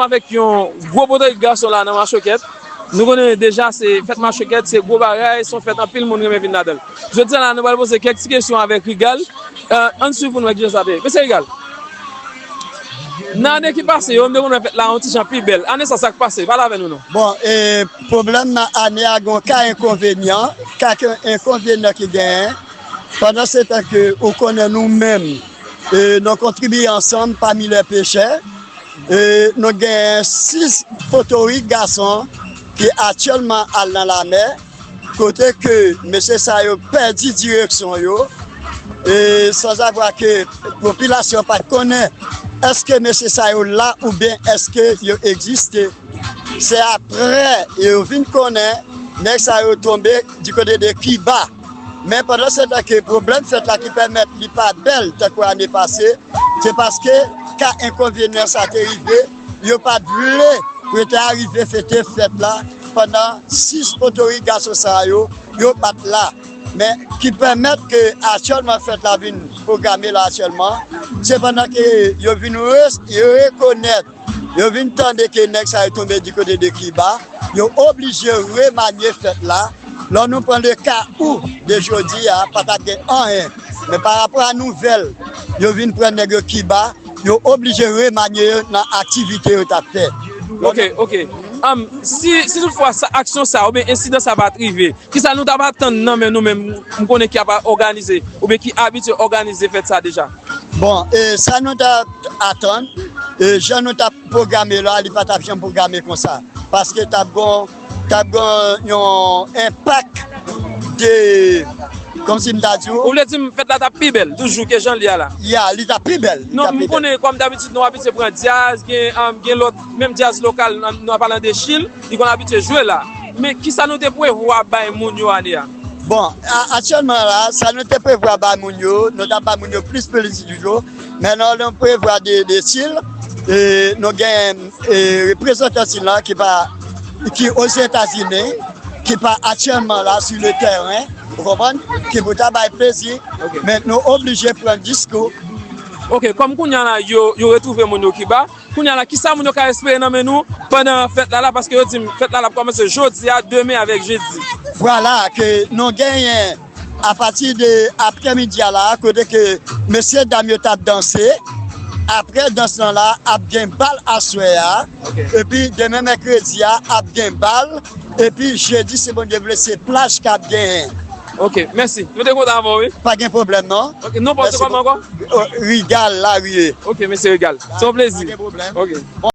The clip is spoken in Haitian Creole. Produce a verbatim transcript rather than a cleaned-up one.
Avèk yon gwo potorik gason la nan Machokèt. Nou konnen deja se fèt Machokèt, se gwo bagay, se yon fèt anpil moun renmen vin ladan l. Jodi a la, nou pral poze kèk ti kesyon avèk Rigal. Eh, ann swiv pou n wè kijan sa te ye. Mesye Rigal, nan ane ki pase yo, m te konn wè fèt la yon ti jan pi bèl. Ane sa, sa k pase? Pale avè nou non. Bon, e, pwoblèm nan ane a, gen yon ka enkonvenyan, ka ke, enkonvenyan ki genyen, pandan se tan ke ou konnen nou menm, e, nou kontribiye ansanm pami lè pechè, e, nou gen sis potorik gason ki aktyèlman al nan lamè, kote ke mesye sa yo pèdi direksyon yo, e sanzavwa ke popilasyon pa t konnen èske mesye sa yo la oubyen èske yo egziste. Se aprè yo vin konnen nèg sa yo tonbe di kote de Kiba. Men pandan se tan ke pwoblèm fèt la ki pèmèt li pa bèl tankou ane pase, se paske ka enkonvenyan sa te rive, yo pa t vle pou yo te arive fete fèt la pandan sis potorik gason sa yo, yo pa t la. Men ki pèmèt ke aktyèlman fèt la vin pwograme la aktyèlman, se pandan ke yo vin re-, yo rekonèt, yo vin tande ke nèg sa yo tonbe di kote de Kiba, yo oblije remanye fèt la. Lè nou pran le ka ou de jodi a, pa t ap gen anyen. Men pa rapò a nouvèl yo vin pran nèg yo Kiba, yo oblije remanye yo nan aktivite yo t ap fè. Ok, ok. Am, si, si toutfwa sa, aksyon sa oubyen ensidan sa pa t rive, kisa nou t ap atann nan men nou menm, m konnen ki ap òganize oubyen ki abitye òganize fèt sa deja? Bon, e, sa nou t ap atann, e, jan nou t ap pwograme la, li pa t ap janm pwograme konsa. Paske t ap gon, t ap gon yon enpak de, kòmsi m ta di w. Ou vle di m fèt la t ap pi bèl toujou ke jan l ye a la? Ya, li t ap pi bèl. Non, m konnen, kòm dabitid, nou abitye pran djaz, gen, um, gen lòt, menm djaz lokal, nou, nou ap pale de Chil, li konn abitye jwe la. Men kisa nou te prevwa bay moun yo ane a? Bon, a-, aktyèlman la, sa nou te prevwa bay moun yo, nou t ap bay moun yo plis plezi toujou. Men non, nou prevwa de, de Chil, e, nou gen, e, reprezantan Chil la ki pa, ki Ozetazini, ki pa aktyèlman la sou le tèren, ou konprann, ki pou ta bay plezi, men nou oblije pran diskou. Ok, kòm kounye a la, yo, yo retwouve moun yo Kiba, kounye a la, kisa moun yo ka espere nan men nou pandan fèt la la, paske yo di m fèt la la ap kòmanse jodi a, demen avèk jedi? Vwala, ke nou genyen apati de aprèmidi a la, kote ke mesye dam yo t ap danse. Aprè dans lan la, ap gen bal aswè a. Ok. Epi demen mèkredi a, ap gen bal. Epi jedi, si Bondye vle, se plaj k ap genyen. Ok, mèsi. Nou te kontan avè w, wi. Pa gen pwoblèm, non. Ok, non pa w se kòman ankò? O, Rigal Larie. Ok, mesye Rigal. Se yon plezi. Pa gen pwoblèm. Ok.